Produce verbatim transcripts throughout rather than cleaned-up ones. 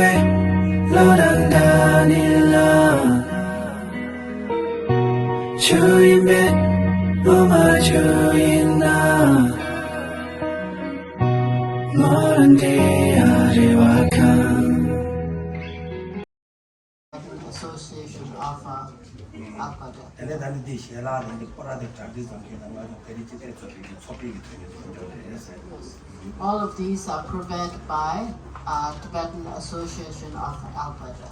བློ་དང་འདྲ་ནི་ལ། ཆོས་ཡིན་པས་བློ་མ་ཆོས་ཡིན་ན། མོ་རང་འདྲེ་ཡ་རེ་བ་ཁང་། Association of, uh, Alberta. དེ་ནས་ད་ནི་འདི་ཞལ་ལག་རེད། འདི་ཁོ་ར་དེ་གྲ་སྒྲིག་བཟང་ཁྱེད་དང་ང་ཚོ་ཕ་རི་སྤྱི་མཐུན་ཚོགས་པའི་གི་དོན་དུ་འགྲོ་རེད་ཟེར། All of these are provided by, uh, Tibetan Association of Alberta.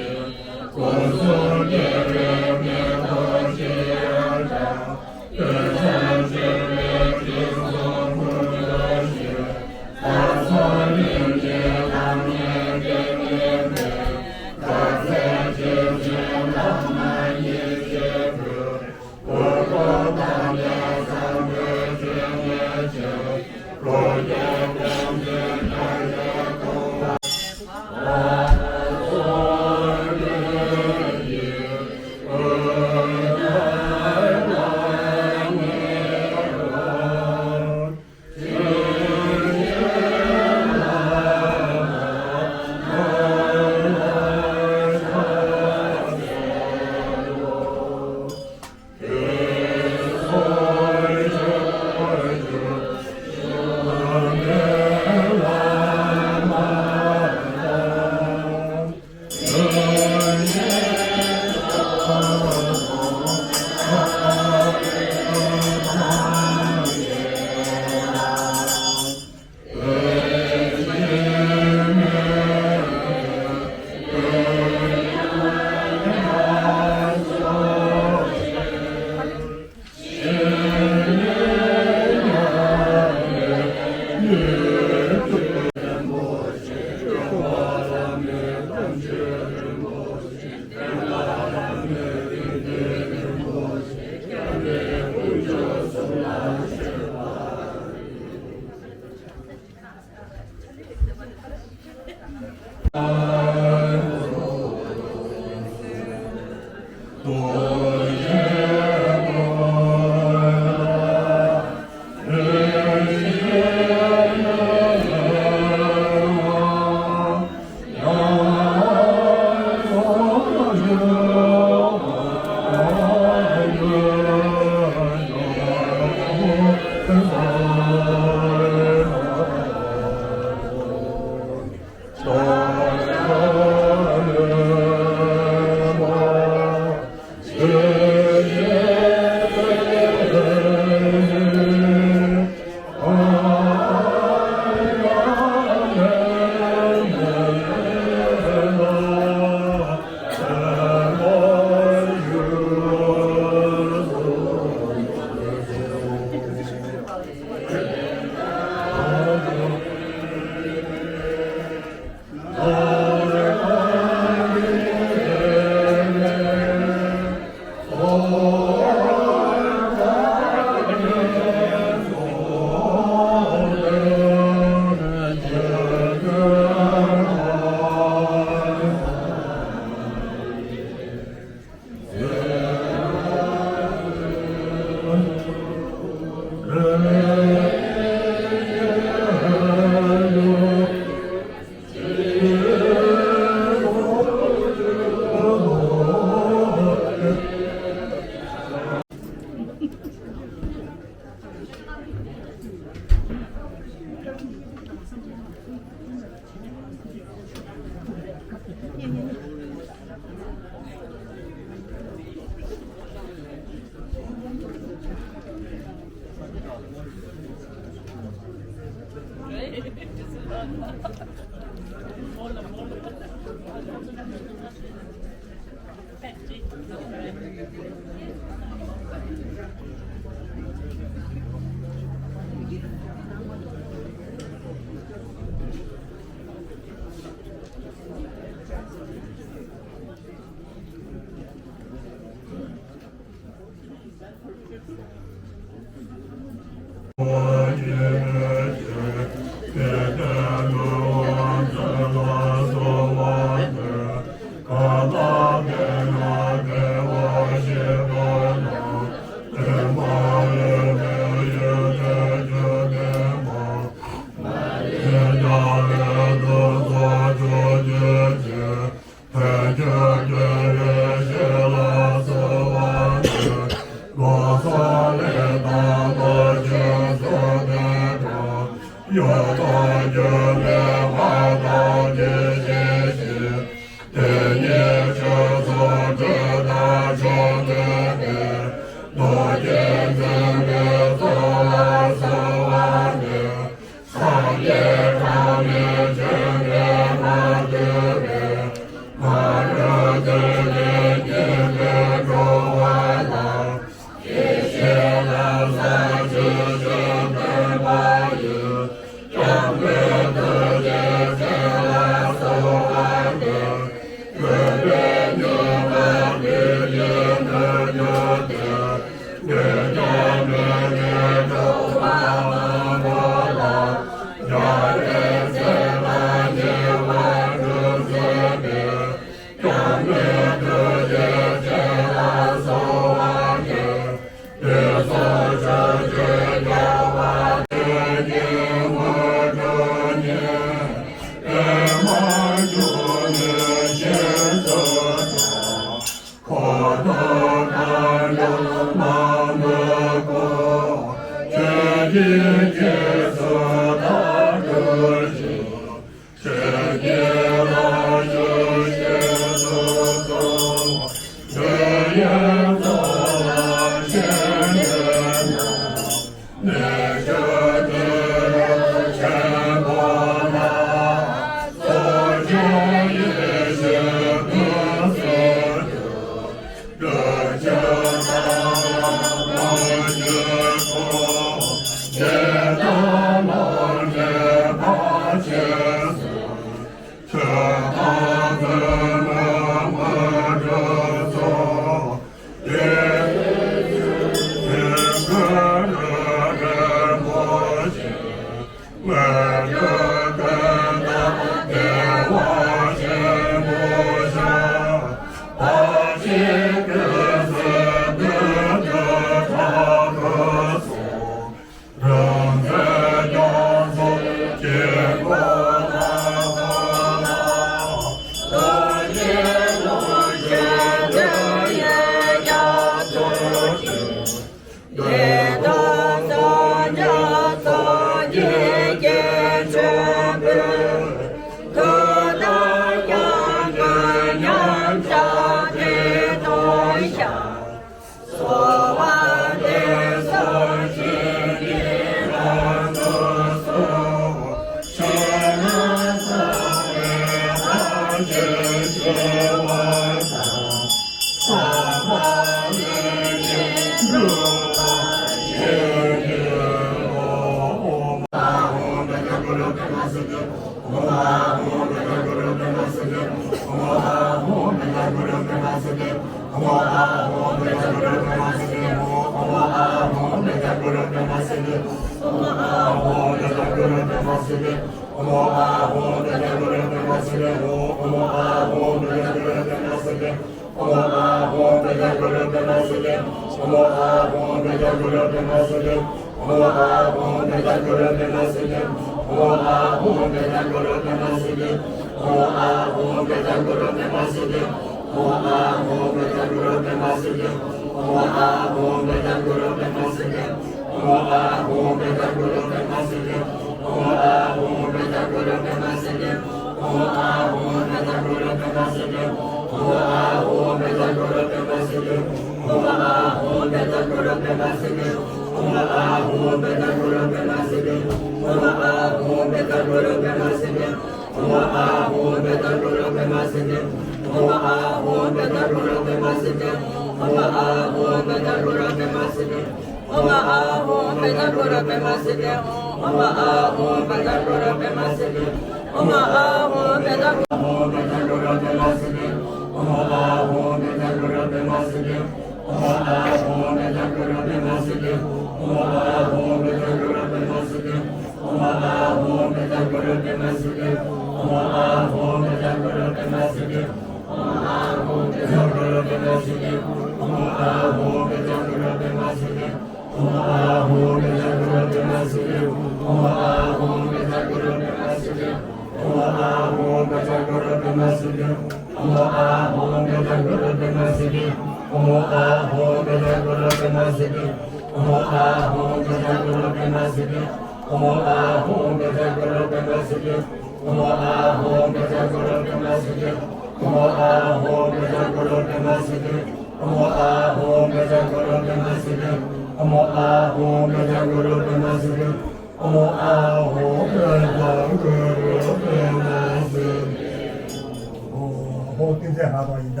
ཧོ། ཏིང་ཙེ་ཧ་དོ་ཡིན་ད།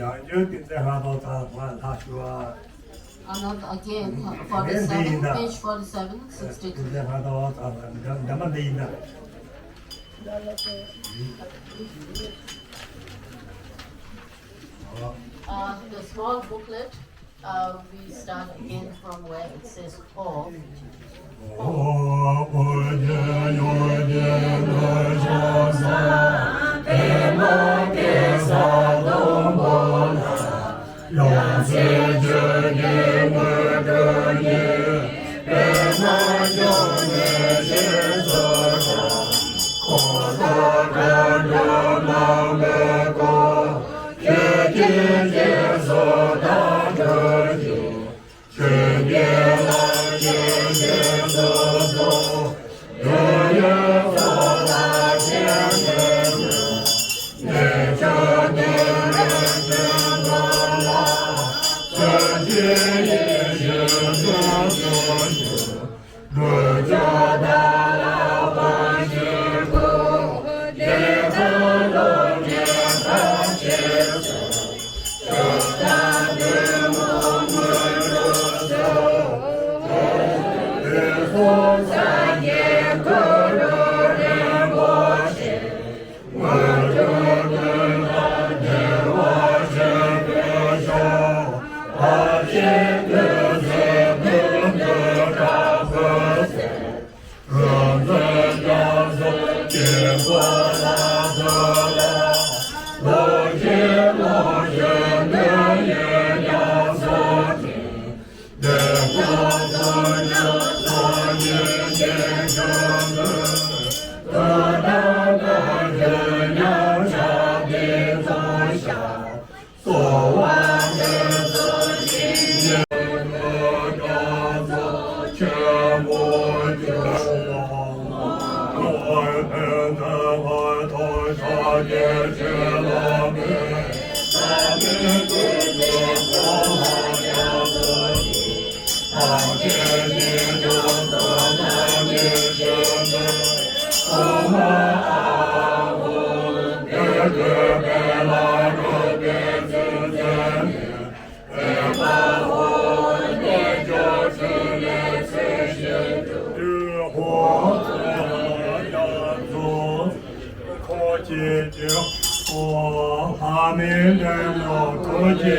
ཡང་བསྐྱར་ཏིང་ཙེ་ཧ་དོ་ཚང་མ་ལྷག་ཞུ་བ། Another again, forty-seven, page forty-seven, sixty-three. ཏིང་ཙེ་ཧ་དོ་ཚང་མ་འདི་འདི་མ་འདི་ཡིན་ད། Uh, the small booklet, uh, we start again from where it says Kho. ཁོ་ཅི་ཅི་ཨོ་ཧ་མི་དྲན་ནོ། ཁོ་ཅི་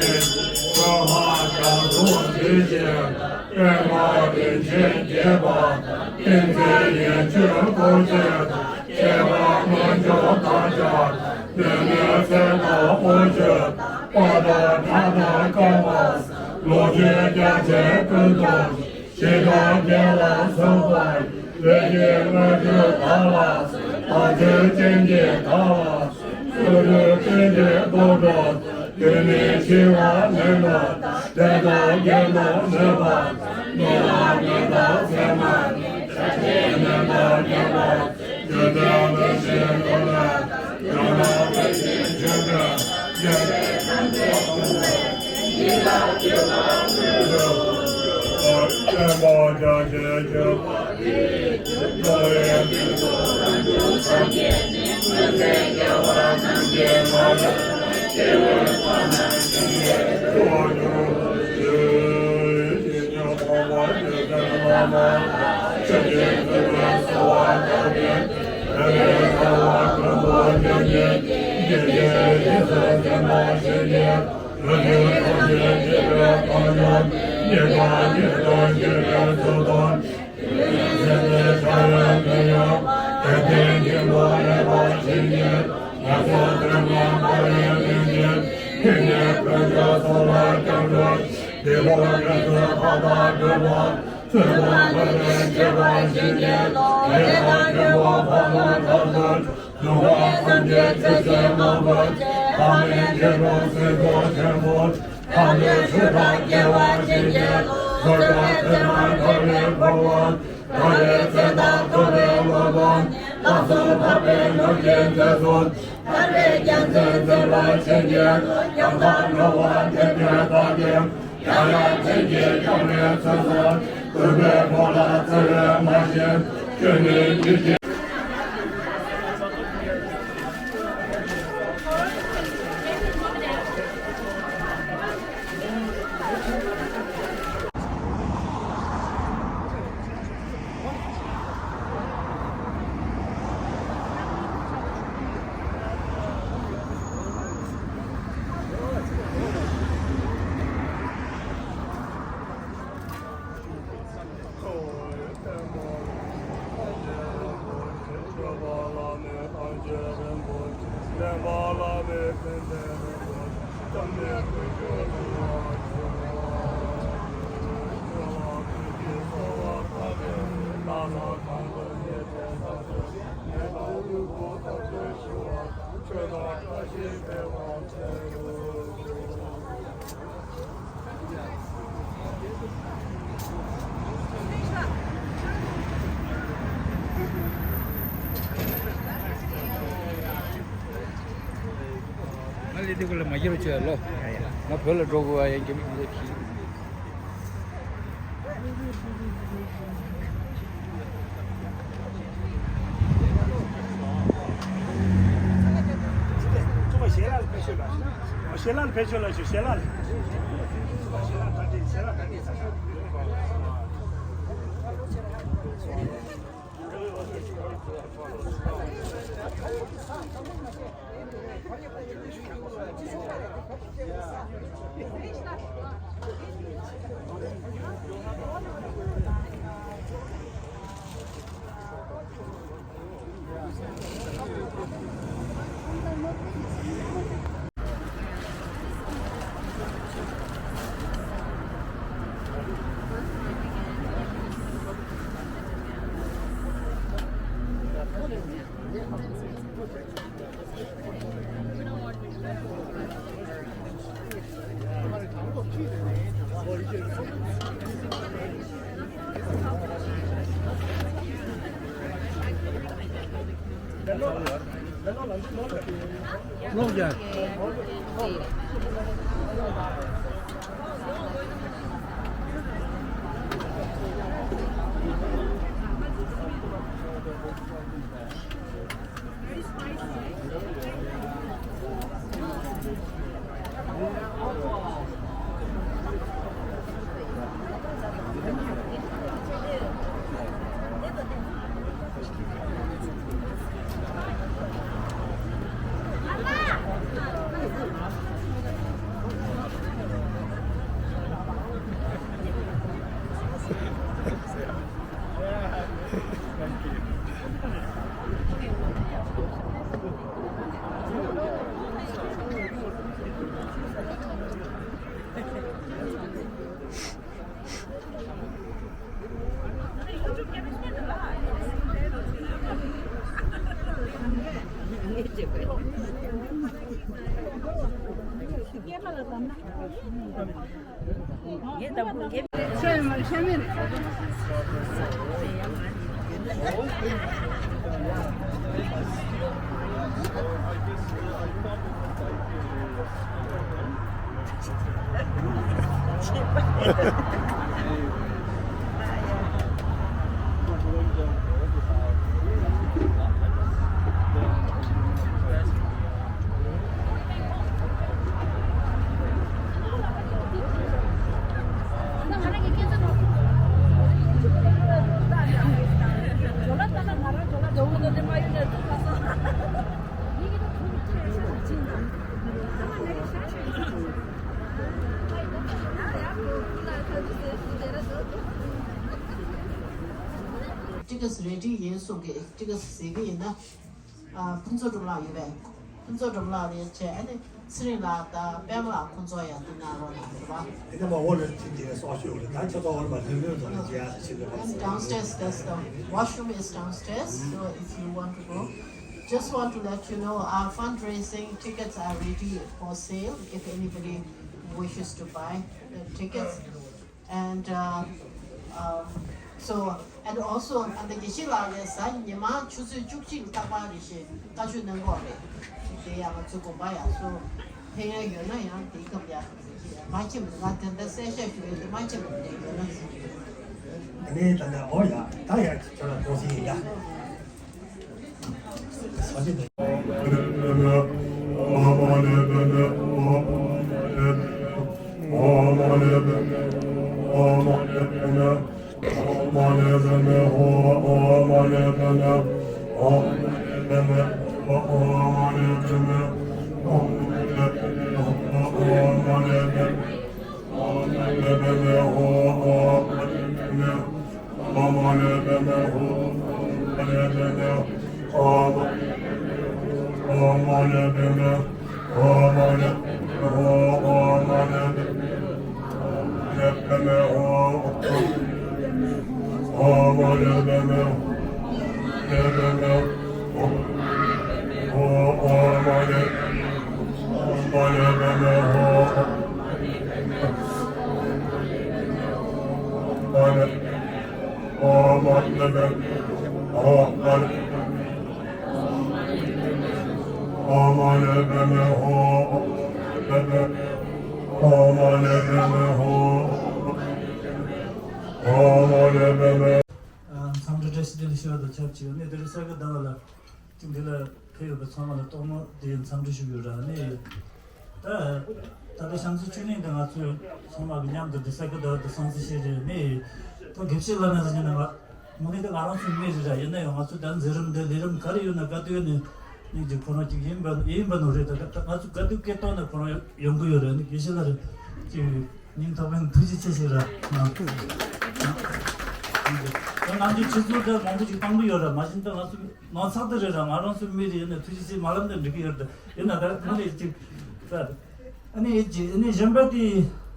ཁོ་ཧ་དྲང་ཚོ་འདི་ཞེས་པད་མ་རིན་ཆེན་རྒྱས་པ་དང་། ཏིང་འཛིན་ཡེ་ཤེས་སྐུ་མཆེད་དང་། སྐྱེ་བ་སྔོན་འཇུག་དང་བཅས་པ། སྡེ་སྣོད་ཚད་དང་དབང་ཕྱུག་དང་། དཔའ་དང་ཁྲ་དང་རྐང་པ་ཟུང་། ལོངས་སྤྱོད་རྒྱ་ཆེན་ཀུན་ཐོབ་ཅིང་། ཞི་དང་རྒྱས་ལ་སོགས་པ་ཡི། ལས་ཀྱི་དངོས་གྲུབ་བདག་ལ་སྩོལ། དམ་ཆོས་ཅན་གྱི་བདག་ལ་སྩོལ། བསོད་ནམས་ཀུན་གྱི་སྟོབས་དང་བཅས། དུས་ནི་འཆི་བ་ནད་རྣམས་དང་། བྲན་དང་རྒྱུག་རྣམས་གནོད་པ་དང་། ནད་ལ་ཉེན་དང་མཚམས་མ་མེད། ཆ་ཤས་ཉམས་དང་ཉམས་པར་བྱེད། རྒྱུ་དང་ནད་ཀྱིས་གདུངས་ན་དང་། ཡང་ན་དེ་བཞིན་ཆོས་འཕེལ་དང་། རྒྱལ་སྲས་ཐམས་ཅད་གཟུགས་མེད་པས། ཡིད་ལ་བགྱིས་པ་དངོས་གྲུབ་སྩོལ། ང་ལས་དེ་ཀུན་ལ་མ་བསྐྱུར་བ་བྱོས་ལོ། ང་བོད་ལ་འགྲོ་དགོས་པ་ཡང་རྒྱ་མི་ཡིན་ལ་གིས། ཞལ་ལག་ཕེབས་ཤོག་ལ། ཞལ་ལག་ཕེབས་ཤོག་ལ་ཞུ། ཞལ་ལག་ཞལ་ལག་ག་འདྲ་ཞལ་ལག་ག་འདྲ་ཟ་ས། ཊིག་ཊི་ཀེ་ཊི་རེ་ཌི་ཡིན་གསུང་གི། ཊིག་ཊི་ཀེ་ཊི་ཟེར་གི་ཡིན་ན། ཨ། ཕུན་ཚོགས་སྒྲོལ་ལགས་ཡོད་པས། ཕུན་ཚོགས་སྒྲོལ་ལགས་ལས་བྱས། ཨ་ནི་ཚེ་རིང་ལགས་དང་པད་མ་ལགས། ཁོང་ཚོ་ཡང་འདི་ན་རོགས་གནང་རོགས། དེ་ནས་མ་འོག་ལ་ཐིམ་དེ་སོགས་ཤོད་རེད། ད་ཁྱེད་ཚོ་འོག་ལ་མ་ལྷོད་ལྷོད་ཚོ་ལ་མཇལ་ཡག་ཞིག་རེད་པ། And downstairs, that's the washroom is downstairs. So if you want to go, just want to let you know our fundraising tickets are ready for sale if anybody wishes to buy the tickets. And uh, um, so, and also, ཨ་ནི་དགེ་བཤེས་ལགས་ནས་གཟའ་ཉི་མ་ཆུ་ཚོད་བཅུ་གཅིག་ལ་རྟག་པར་རེ་བཞིན་བཀའ་ཆོས་གནང་གི་ཡོད་རེད། དེ་ཡང་ང་ཚོའི་དགོན་པ་ཡག་སོང་། ཕན་ཡོན་ཡོད་ན་ཡང་དེའི་སྐབས་ཡང་མ་ཁྱིམ་ང་དེ་འདྲ་གསལ་བཤད་ཞུ་ཡས་དེ་མ་ཁྱིམ་ལ་ཡོད་ན། ཨ་ནི་ད་ལྟ་འོ་ཡ། ད་ཡ་ཁྱོད་ལ་གོ་སྲིད་ཡིན་ད། འཚམས་འདྲི་བཀྲ་ཤིས་བདེ་ལེགས་ཞུ་བ་དང་ཆབས་ཅིག་ནས་དེ་རིང་ས་ག་ཟླ་བ་ལ་འདི་ལ་ཕེབས་ཡོད་པ་ཚང་མ་ལ་ཐོག་མར་དེ་འཚམས་འདྲི་ཞུ་གི་ཡོད་ར། ནས་ད་ད་ལྟ་བྱམས་བརྩེའི་ཆོས་གླིང་དེ་ང་ཚོས་ཚང་མ་གི་མཉམ་དུ་འདི་ས་ག་ཟླ་བ་འདི་སང་སི་ཤེས་རེད། ནས་ད་དགེ་བཤེས་ལགས་ནས་ཟེར་ན་ང་དངོས་གནས་ད་ང་རང་ཚོའི་མི་རེད་ར། ཡིན་ན་ཡང་ང་ཚོ་ད་མཛད་རིམ་འདི་ལས་རིམ་ག་རེ་ཡོད་ན་ག་དུས་ནས་སྙིང་རྗེ་ཁོ་རང་ཅིག་ཡིན་པ་ཡིན་པ་ནོ་རེད། ད་ད་ང་ཚོ་ག་དུས་སྐད་བཏང་ན་ཁོ་རང་ཡོང་གི་ཡོད་རེད། ནས་དགེ་བཤེས་ལགས་རེད་ཅིག་སྙིང་ཐག་པ་ནས་ཐུགས་རྗེ་ཆེ་ཞེས་ར། ང་ཚོ་ཆུ་ཚོད་དེ་མང་པོ་ཅིག་བཏང་གི་ཡོད་ར། མ་གཞི་ད་ང་ཚོ་ནང་ཚགས་དེ་རེད་ར། ང་རང་ཚོའི་མི་རེད། ཡིན་ན་ཐུགས་རྗེ་ཆེ་མ་ལབ་ན་འགྲིག་གི་ཡོད་རེད། ཡིན་ན་ད་ང་རེད་ཅིག་ད་ཨ་ནི་ཅིག་ཨ་ནི་གཞན་པ་དེ་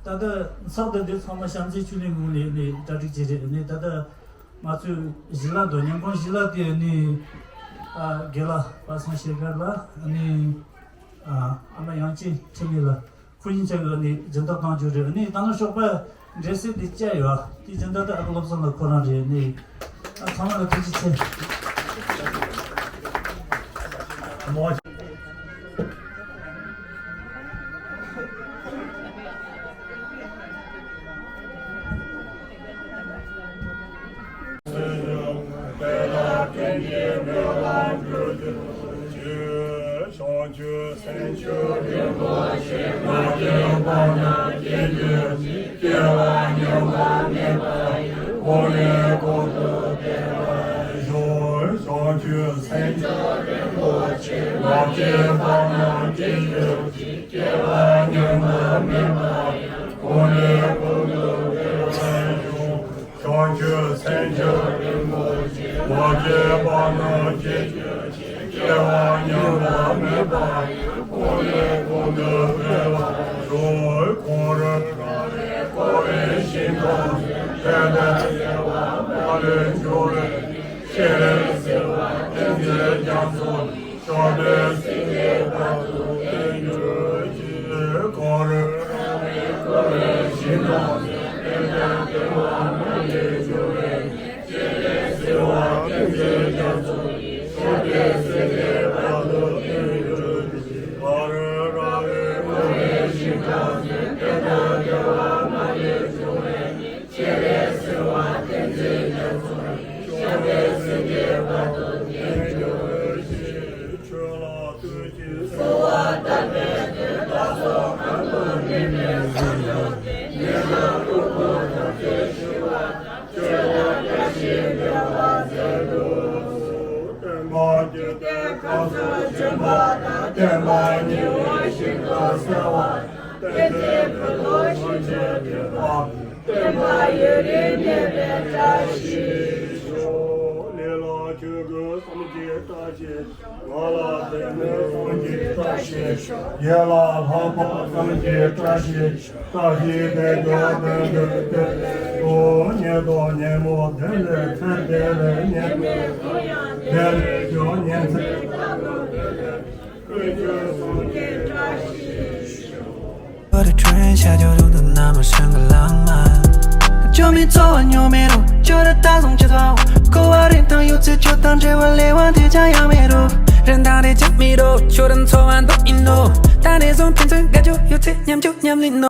ད་ལྟ་ཚགས་དེ་འདི་ཚང་མ་བྱམས་བརྩེའི་ཆོས་གླིང་ངོས་ནས་ཨ་ནི་གྲ་སྒྲིག་བྱས་རེད། ཨ་ནི་ད་ལྟ་ང་ཚོའི་གཞིས་ལག་དང་ཉིན་གུང་གཞིས་ལག་དེ་ཨ་ནི་ཨ་རྒན་ལགས་པ་སངས་ཤེས་དཀར་ལགས། ཨ་ནི་ཨ་ཨ་མ་དབྱངས་ཅན་འཕྲིན་ལས་ལགས། ཁོ་གཉིས་ཆ་གིས་ནི་སྦྱིན་བདག་གཏོང་རྒྱུ་རེད། ནི་ད་ནི་ཞོགས་པ་འབྲས་སིལ་འདི་བཅད་ཡོད། དེ་སྦྱིན་བདག་ད་ཨ་ཁུ་བློ་བཟང་ལགས་ཁོ་རང་རེད། ནི་ཨ་ཚང་མ་ལ་ཐུགས་རྗེ་ཆེ། བྱང་ཆུབ་སེམས་མཆོག་རིན་པོ་ཆེ། ང་རྒྱལ་དགོངས་ན་སྐྱེ་འགྱུར་ཅིག་སྐྱེ་བ་ཉམས་པ་མེད་པ་ཡི། གོང་ནས་གོང་དུ་འཕེལ་བར་ཤོག་བྱང་ཆུབ་སེམས་མཆོག་རིན་པོ་ཆེ། ང་རྒྱལ་དགོངས་ན་སྐྱེ་འགྱུར་ཅིག་སྐྱེ་བ་ཉམས་པ་མེད་པ་ཡི། གོང་ནས་གོང་དུ་འཕེལ་བར་ཤོག་བྱང་ཆུབ་སེམས་མཆོག་རིན་པོ་ཆེ། ང་རྒྱལ་དགོངས་ན་སྐྱེ་འགྱུར་ཅིག་སྐྱེ་བ་ཉམས་པ་མེད་པ་ཡི། གོང་ནས་གོང་དུ་འཕེལ་བར་ཤོག་འཁོར་རབ་རིམ་གྲོ་བའི་ཞིང་ཁམས་སུ། དེ་ལྟར་བདེ་བ་མ་ལུས་འབྱུང་བའི་ཕྱིར། སྤྱན་རས་གཟིགས་དབང་བསྟན་འཛིན་རྒྱ་མཚོ་ཡི། བཅོམ་ལྡན་སེམས་དཔའི་བར་དུ་བསྟན་གྱུར་ཅིག་འཁོར་རབ་རིམ་གྲོ་བའི་ཞིང་ཁམས་སུ། དེ་ལྟར་བདེ་བ་མ་ལུས་འབྱུང་བའི་ཕྱིར། སྤྱན་རས་གཟིགས་དབང་བསྟན་འཛིན་རྒྱ་མཚོ་ཡི། བཅོམ་ལྡན་སེམས་དཔའི་བར་དུ་བསྟན་གྱུར་ཅིག་འཁོར་རབ་རིམ་གྲོ་བའི་ཞིང་ཁམས་སུ། དེ་ལྟར་བདེ་བ་མ་ལུས་འབྱུང་བའི་ཕྱིར། སྤྱན་རས་གཟིགས་དབང་བསྟན་འཛིན་རྒྱ་མཚོ་ཡི། བཅོམ་ལྡན་སེམས་དཔའི་བར་དུ་བསྟན་གྱུར་ཅིག་ཆོས་ལ་གསོལ་བ་བཏབ་པའི་མཐུས། བདག་སོགས་གང་དུ་གནས་པའི་སངས་རྒྱས་ཀྱི་ཉན་རང་སྐུ་ཁམས་ཐམས་ཅད་ཞི་བ་དང་། ཆོས་དང་བཀྲ་ཤིས་འཕེལ་བར་མཛད་དུ་གསོལ། སྟོན་པ་བརྒྱུད་པའི་སྐབས་སུ་བྱོན་པ་དང་། སྟོན་པ་ཉེ་བའི་ཞིང་དུ་གསོལ་བ་དང་། བསྟན་འཛིན་བུ་སློབ་ཞིང་དུ་སྤྲུལ་པ། སྟོན་པ་ཡུན་རིང་གནས་པའི་བཀྲ་ཤིས་ཤོག་བཀྲ་ཤིས་ཤོག །ལ་ལ་ལྷག་པ་སངས་རྒྱས་བཀྲ་ཤིས་ཤོག །བཀྲ་ཤིས་དལ་འབྱོར་དོན་དུ་སྤེལ། ཨོ་ཉེ་དོ་ཉེ་མོ་བདེ་ལེགས་ཚེ་བདེ་ལེགས། ཉེ་མོ་བདེ་ལེགས་འགྱོ་ཉེ་ཚེ། ཀུན་མཁྱེན་སངས་རྒྱས་བཀྲ་ཤིས་ཤོག །བར་དུ་ཁྲོན་ཤ་ཇོ་རུ་དུ་ན་མ་ཤང་ག་ལང་མ། ཇོ་མི་ཚོ་བ་ཉོ་མེ་རུ་ཇོ་ར་ད་སོང་ཅི་ཐོ། ཀོ་བ་རིན་ཐང་ཡོད་ཚེ་ཇོ་དང་འབྲེལ་བ་ལས་བ་དེ་ཅང་ཡང་མེ་རུ། རིན་ཐང་རེ་ཅང་མེ་རུ་ཇོ་ར་ཚོ་བ་འདོ་ཨིན་ནོ། ད་རེ་ཟོང་ཕན་ཚུན་དགའ་ཇོ་ཡོད་ཚེ་ཉམ་ཇོ་ཉམ་ལིན་ནོ།